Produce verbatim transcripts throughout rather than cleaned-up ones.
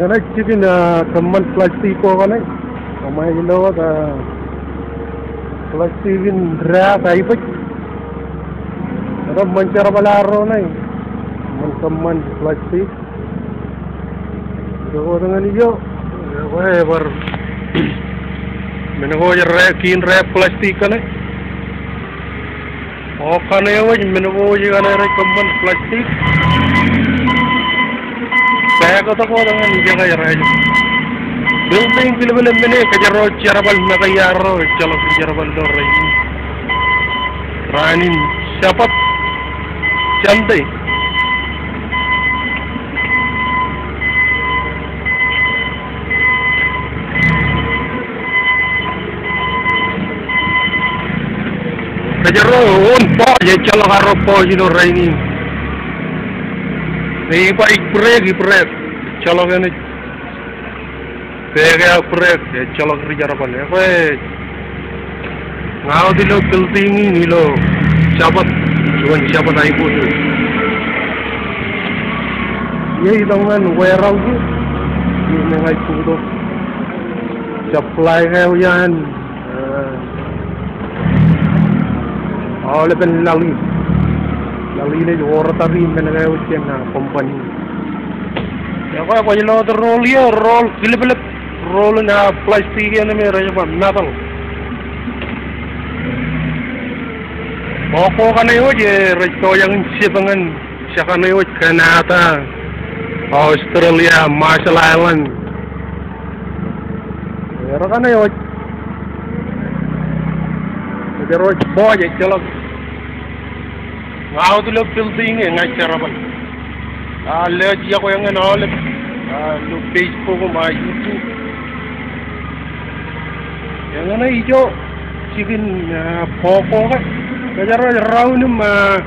Ñan ej jikin, ah, kōṃṃan plastik ko kaṇe. Koṃij lo wōt, ah, plastik in rak aibōj. Ej ṃōn jerbal arro ṇe. Ṃōn kōṃṃan plastik. Ej wōt ñan ijo. Ekwe bar men ko ej rak, kiin rak plastik kaṇe. O kaṇe wōj men ko ej kaṇe rej kōṃṃan plastik. Pekot ko wōt ñan ijekaer ej. Building kileplep men e, kōjro jerbal mekiarro, ejjeḷọk jerbal ilo rainin. Raan in Jabōt, Sunday. Kōjro wōn boss, ejjeḷọk arro boss ilo rainin. Ej ba ij break, ij break. Ejjeḷọk eṇ ej. Peke aō break, ejjeḷọk ri jerbal. Ekwe ña wōt ilo building in ilo Jabōt, juon Jabōt aikuj. Ie itok ñan warehouse, ie ña ij bōktok. Supply ko eo iaan, eh, aolepen laḷ in. Laḷ in ej order i men ko eo jān, ah, company. Ekwe kwōj lo wōt roll ie, roll kileplep. Roll in, ah, plastik eṇ me rej ba metal. O ko kaṇe wōj, eh, rej pojak in ship ñan, jekaṇe wōj Canada, Australia, Marshall Island. Ej kaṇe wōj. Ej wōj boss, ejjeḷọk. Ña wōt ilo building e ña ij jerbal. Ak lewōj iọkwe ñan aolep, ah, ilo Facebook im, ah, YouTube. Eñṇe ijo jikin, ah, boss ko ke. Kōjro ej round im, ah,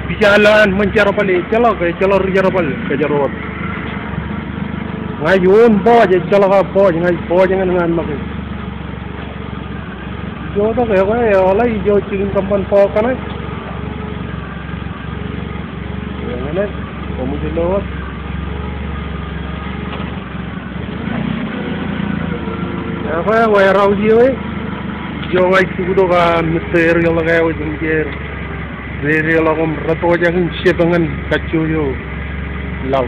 pija lowaan ṃōn jerbal, ejjeḷọk, ejjeḷọk ri jerbal, kōjro wōt. Ña ij wōn boss, ejjeḷọk aō boss, ña ij boss ñan ña ṃōk e. Ijo tok, ekwe eoḷā ijo jikin kōṃṃan boss kaṇe. Eñṇe, koṃij lo wōt. Ekwe warehouse eo e. Ijo ña ij bōktok, ah, material ko eo ej im jeer. Material ko im rej pojak in ship ñan kajjojo laḷ.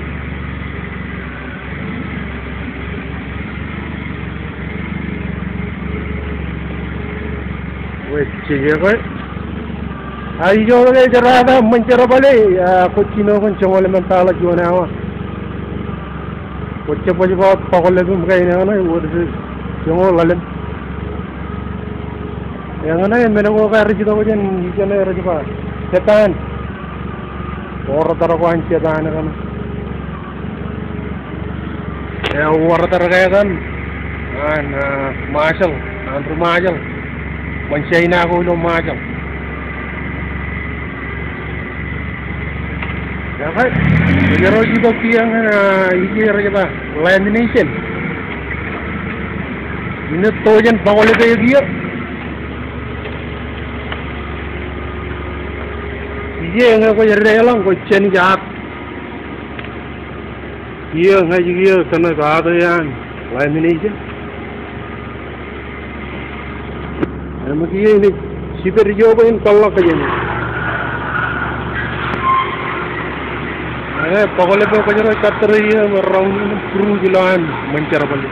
Wōt, ejjeḷọk e. A, ijo ke jerata ṃōn jerbal e, a, kwōj jino kōn joñoul emān taḷa juon awa. Kwōj jab baj ba wōt bọkḷep im kain eñṇe, wōt joñoul ḷalem. Eñṇe men ko ke rej itok jān ijeṇe rej ba Japan. Order ko an Japan kaṇe. Ewōr order ko an, an, a, Marshall, an ri Marshall. Ṃōn China ko ilo Marshall. Ekwe, ejjeḷọk itok kiiō ñan, a, ije rej ba lamination. Im ej to jān bọkḷep eo kiiō. Ije ñe kwōj deḷọñ kwōj jān ij aat. Kiiō ñe ej kiiō kōn aō aat eo an lamination. Im kiiō in ej jiped ijo bwe in kōḷḷọk kōj eṇ. Ekwe bọkḷep eo kōjro ej kattōre iiō im round in im būruj ilowaan ṃōn jerbal.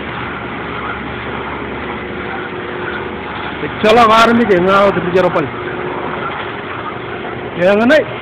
Ejjeḷọk armej e, ña wōt ri jerbal. Eñṇe.